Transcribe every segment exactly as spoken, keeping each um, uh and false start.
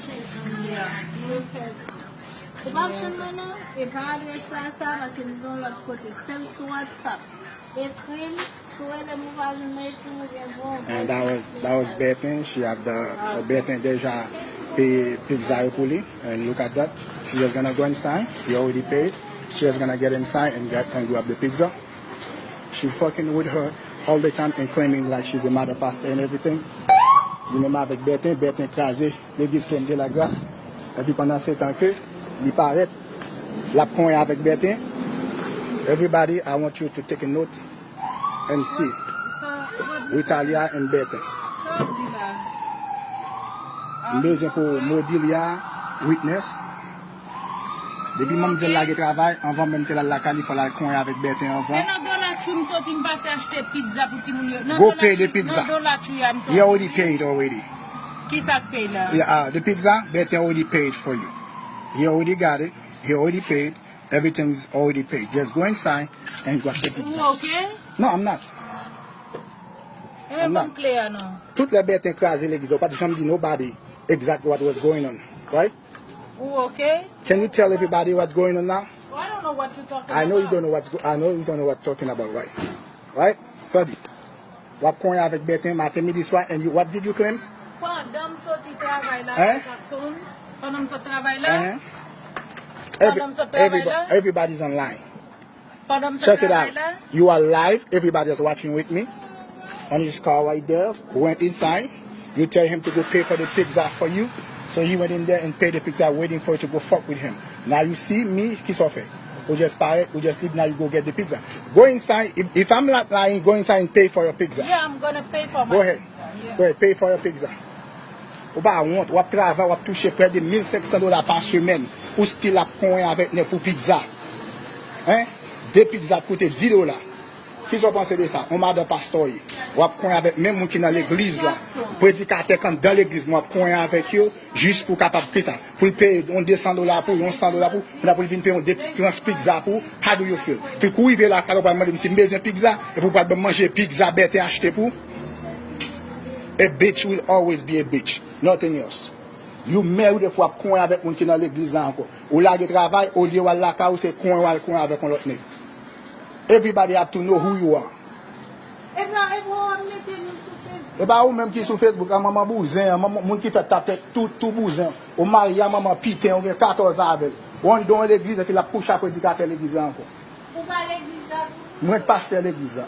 Ou p ap jwenn mwen non, e pa adrès la sa, paske m gen yon lòt kote, sèl sou WhatsApp. Ekri m, si w rele m ou pa jwenn mwen, ekri m oubyen voye yon And that was that was Bethen. She have the so Bethen deja pay pizza yo pou li. And look at that. She just gonna go inside. He already paid. She just gonna get inside and get and grab the pizza. She's fucking with her all the time and claiming like she's a mother pastor and everything. Li menm avèk Bethen, Bethen kraze legliz Trône de la Grâce. Epi pandan se tan ke li parèt, l ap konyen avèk Bethen. Everybody, I want you to take a note and see. Ritalia and Bethen. M bezwen pou Modilia witness. Depi manmzèl lage travay, anvan menm ke l al lakay li, fò l al konyen avèk Bethen anvan. Se nan Dollar Tree m soti, m pase achte pizza pou timoun yo. Nan Go Dollar pay the Tree, pizza. Nan Dollar Tree a m soti. He already paid already. Ki sa k pay la? Yeah, uh, the pizza, Bethen already paid for you. He already got it. He already paid. Everything's already paid. Just go inside and grab the pizza. You okay? No, I'm not. Eh, I'm not. Tout lè Bethen kraze legliz, ou pa t janm di nobody exactly what was going on, right? Ou okay? Can you tell everybody what's going on now? Oh, I don't know what you talking about. I know you don't know what's go- I know you don't know what talking about, right? Right? So di, w ap konyen avèk Bethen maten, midi, swa, and you, what did you claim? Pandan m soti travay la, Hein? Jackson, pandan m sot travay la, Hein? Every- pandan m sot travay everybo- la, everybody's online. Pandan m sot Check it travay out. La. You are live. Everybody is watching with me on his car right there. Went inside. You tell him to go pay for the pizza for you. So he went in there and paid the pizza, waiting for you to go fuck with him. Now you see me, ki sa w fè? Ou just parèt, ou just leave, now you go get the pizza. Go inside. If, if I'm not lying, go inside and pay for your pizza. Yeah, I'm gonna pay for my Go ahead. Pizza. Yeah. Go ahead, pay for your pizza. Ou pa wont, w ap travay, w ap touche prè de mil senk san dola pa semèn. Ou still ap konyen avèk nèg pou pizza. Hein? De pizza t koute dis dola. Kisa w panse de sa? On madan pastè w ye. W ap konyen avèk menm moun ki nan legliz la. Predikatè k anndan legliz mwen, w ap konyen avèk yo jis pou w kapab peye sa. Pou l peye yon de san dola pou, yon san dola pou, pou l vin peye yon de tranch pizza pou. How do you feel? Fi kou rive lakay la, ou pral mande m si m bezwen pizza, epi w pral ban m manje pizza Bethen achte pou. A bitch will always be a bitch. Nothing else. You married if w ap konyen avèk moun ki nan legliz la ankò. Ou lage travay, olye w al lakay ou, se konyen w al konyen avèk yon lòt nèg. Everybody have to know who you are. Epa, epa, w ap mete nou sou Facebook. Epa ou menm ki sou Facebook, a manman bouzen, a manman, moun ki fèt tap tèt, tou, tou bouzen. Ou marye a manman piten, ou gen katòz an avè l. Ou anndan yon legliz, epi l ap kouche ak predikatè legliz la ankò. Ou pa legliz la tou? Mwen pastè legliz la.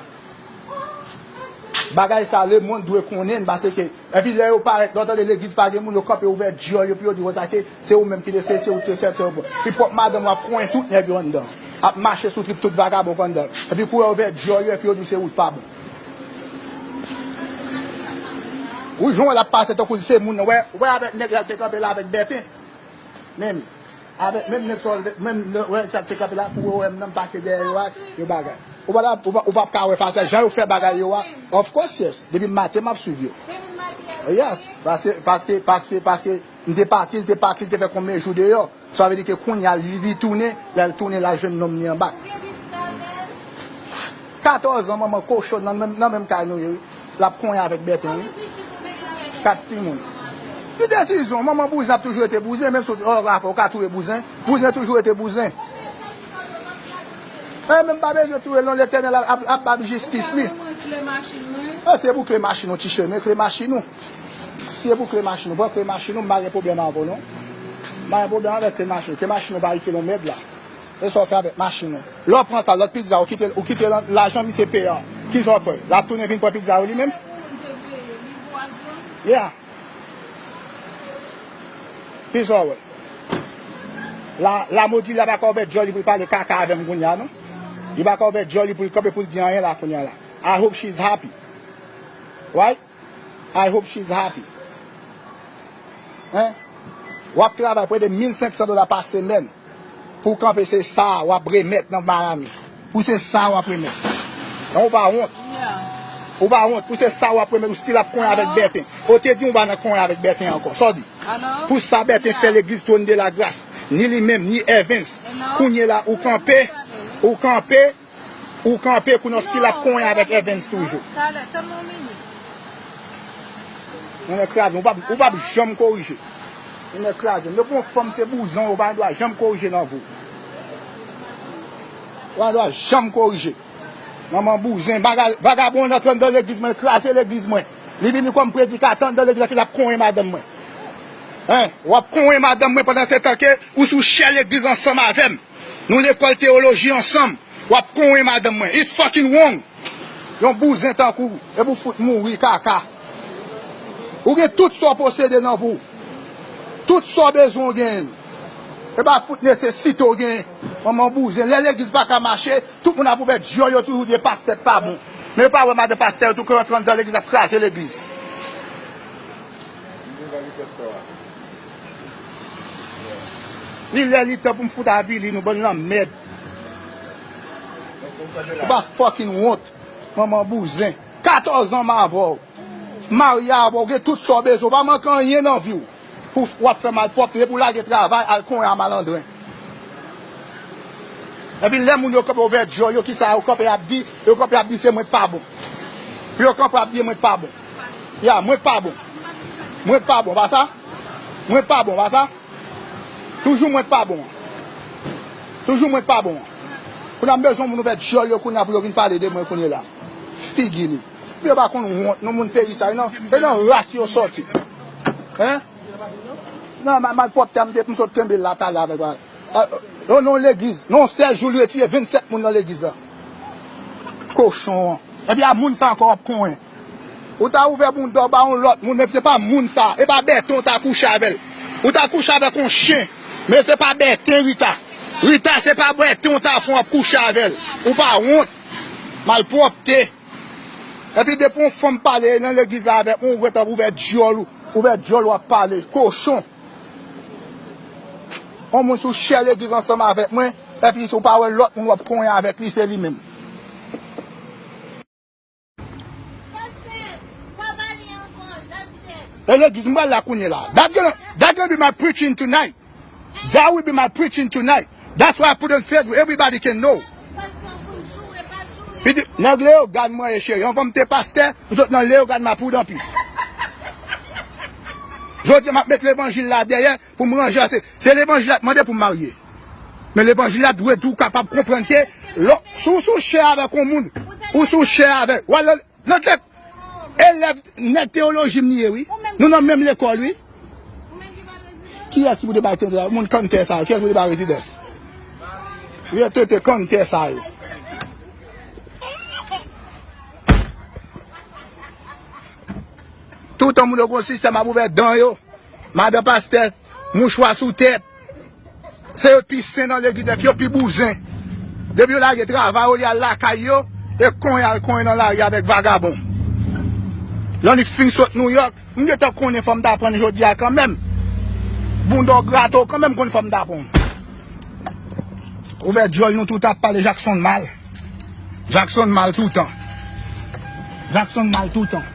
Bagay sa, lemonn dwe konnen, paske, epi lè yo parèt, lè w tande legliz pa gen moun, yo kanpe ouvè dyòl yo, epi yo di, "Wè sa ke, se ou menm ki te se, se ou ki te sèvi, se ou." Epi pwòp madanm w ap konyen tout nèg yo anndan. Ap mache sou trip tout vagabon k anndan. Epi kou yo ouvè dyòl yo, epi yo di se ou k pa bon. Ou jwenn l ap pase tankou se moun nan. Wè, wè avèk nèg la te kanpe la avèk Bethen. Menm, avèk menm nèg sa, menm lè, wè, sa te kanpe la, pou wè m nan, m pake dèyè yo a, yo bagay. Ou pa, ou pa, ou p ap ka wè fason jan yo fè bagay yo a. Of course, yes. Depi maten, m ap swiv yo. Yes. Paske, paske, paske, paske, m te pati, l te pati, l te fè konbyen jou deyò. Sa vle di ke kounye a, li, li tounen, lè l tounen, l al jwenn nonm li anba. Katòz an, manman kochon nan menm, nan menm kay nou ye, wi. L ap konyen avèk Bethen, wi. Kat timoun. Ki desizyon? Manman bouzen ap toujou rete bouzen, menm si w, w ka touye bouzen. Bouzen toujou rete bouzen. E menm pa bezwen touye l non, Letènèl ap, ap, ap ba l jistis li. E se pou kle machin ou, ti chen, men kle machin ou. Si e pou kle machin ou, pran kle machin ou, m pa gen pwoblèm avè w non. M pa gen pwoblèm avèk kle machin ou. Kle machin ou pa itil yon mèd la. E sa w fè avèk machin ou? Lè w pran sa, lòt pizza, ou kite, ou kite la, lajan misye peye a. Kisa w fè? L ap tounen vin pran pizza yo li menm? Yeah. Kisa w wè? La, la Modilia pa ka ouvè dyòl li pou l pale kaka avè m kounye a non. Li pa ka ouvè dyòl li pou l kanpe pou l di anyen la kounye a la. I hope she's happy. Right? I hope she's happy. Hein? W ap travay prè de mil senk san dola pa semèn pou w kanpe se sa w ap remèt nan Miami. Pou se sa w ap remèt. Nan ou pa wont. Ou pa wont. Pou se sa w ap remèt, ou still ap konyen avèk Bethen. Ou te di w pa nan konyen avèk Bethen ankò. Sa w di? Pou sa Bethen fè legliz Trône de la Grâce. Ni li menm, ni Evans. Kounye la, ou kanpe. Ou kanpe. Ou kanpe kounye w still ap konyen avèk Evans toujou. Talè, tann yon minit. Mwen kraze, ou p ap, ou p ap janm korije. Limyè kraze. Depi yon fanm se bouzen, ou pa gen dwa janm korije nan vi w. Ou pa gen dwa janm korije. Manman bouzen, baga-, vagabon an antre anndan legliz mwen, kraze legliz mwen. Li vini kòm predikatè anndan legliz la, epi l ap konyen madanm mwen. Hein? W ap konyen madanm mwen pandan se tan ke ou sou chè legliz ansanm avè m. Nou lekòl teyoloji ansanm. W ap konyen madanm mwen. It's fucking wrong. Yon bouzen tankou w, epi w fout mouri kaka. Ou gen tout sa w posede nan vi w. Tout sa w bezwen w genyen l. E pa fout nesesite w genyen. Manman bouzen. Lè legliz pa ka mache, tout moun ap ouvè dyòl yo toujou di pastè k pa bon. Men yo pa wè madan pastè yo tou k rantre anndan legliz ap kraze legliz. Li lè li tan pou m fout avili nou bann lanmèd. Ou pa fucking wont, manman bouzen. Katòz an m avè w. Marye avè w, gen tout sa w bezwen. Ou pa manke anyen nan vi w. Pou w ap fè malpwòpte, pou w lage travay, al konyen a malandren. Epi lè moun yo kanpe ouvè dyòl yo, kisa yo kanpe ap di? Yo kanpe ap di se mwen k pa bon. Yo kanpe ap di mwen k pa bon. Ya, mwen k pa bon. Mwen k pa bon, pa sa? Mwen k pa bon, pa sa? Toujou mwen k pa bon an. Toujou mwen k pa bon an. Kounye a m bezwen moun ouvè dyòl yo kounye a pou yo vin pale de mwen kounye la. Figi li. Yo pa konn wont, non, moun peyi sa, e nan, e nan ras yo sòti. Hein? Nan ma-, malpwòpte a m te, m sot kenbe l la talè avèk, a, o non legliz. Non, sèl jou li retire vennsèt moun nan legliz la. Kochon an. Epi a moun sa ankò w ap konyen. Ou ta ouvè bounda w ba yon lòt moun, men se pa moun sa. E pa bèten w ta kouche avè l. Ou ta kouche avèk yon chen. Men se pa bèten, Rita. Rita, se pa bèten w ta pran w ap kouche avè l. Ou pa wont. Malpwòpte. Epi depi yon fanm pale nan legliz la avèk mwen, ou gentan ouvè dyòl ou, ouvè dyòl w ap pale. Kochon. Yon moun sou chè legliz ansanm avèk mwen, epi si w pa wè lòt moun w ap konyen avèk li, se li menm. E legliz m pral la kounye la. That gonna, that gonna be my preaching tonight. That will be my preaching tonight. That's why I put on Facebook. Everybody can know. Li di, nèg Leyogàn mwen ye cheri. Anvan m te pastè, m sot nan Leyogàn m a prudan pis. Jodi a m ap met levanjil la dèyè pou m ranje. Se, se levanjil la k mande pou m marye. Men levanjil la dwe tou kapab konprann ke lò, si w sou chè avèk yon moun, ou sou chè avèk, w al nan, nan tèt elèv nèg teyoloji m li ye, wi. Nou nan menm lekòl, wi. Kiyès ki pou te bay tenten sa? Moun kanntè sa yo, kiyès ki pou te bay rezidans? Vye tenten kanntè sa yo. Toutan moun yo gon sistèm ap ouvè dan yo, madan pastè, mouchwa sou tèt. Se yo pi sen nan legliz, yo pi bouzen. Depi yo lage travay, olye al lakay yo, e konyen al konyen nan lari avèk vagabon. Lè annik fin sot Nouyòk, m gentan konnen fò m ta pran l jodi a kanmenm. Bounda w grate w kanmenm konn fò m ta pran l. Ouvè djòl nou tout ap pale Jackson mal. Jackson mal toutan. Jackson mal toutan.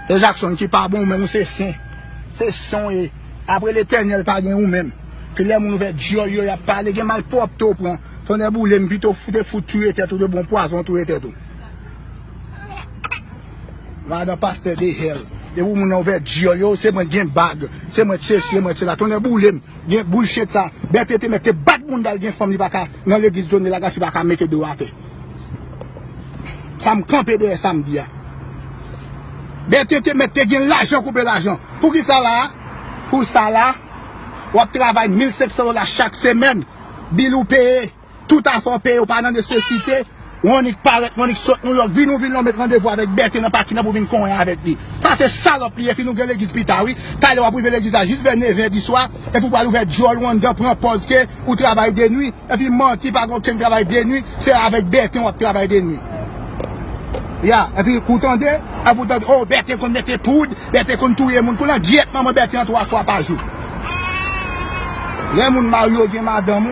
E Jackson ki pa bon, men ou se sen. Se sen w ye. Apre Letènèl pa gen ou menm. Ke lè moun ouvè djòl yo, y ap pale, gen malpwòpte w pran. Tonnè boule m, pito w fout, fout touye tèt ou, de bon pwazon touye tèt ou. Madan pastè de hèl. Depi moun nan ouvè djòl yo, se mwen gen bag. Se mwen sesi, se mwen sela. Tonnè boule m. Gen bullshit sa. Bète te mèt te bat bounda l, gen fanm li pa ka nan legliz Johnny Lagas li pa ka mete do atè. Sa m kanpe dèyè sa m di a. Bète te mèt te gen lajan koupe lajan. Pou ki sa la? Pou sa la, w ap travay mil senk san dola chak semèn. Bil ou peye. Tout afè w peye, ou pa nan nesesite. Ou annik parèt, ou annik sot Nouyòk, vin ou vin la, ou met randevou avèk Bète nan pakin nan pou vin konyen avèk li. Sa se salòp li ye, epi nou gen legliz pita, wi. Talè w ap rive legliz la jis vè nevè di swa, epi w pral ouvè djòl ou anndan, pran pòz ke ou travay de nwi, epi manti, pa gen okenn travay de nwi, se avèk Bète w ap travay de nwi. Ya, epi ou tande, epi ou tande, oh, Bète konn mete poud, Bète konn touye moun, pou langyèt manman Bète an twa fwa pa jou. Lè moun marye, gen madanm,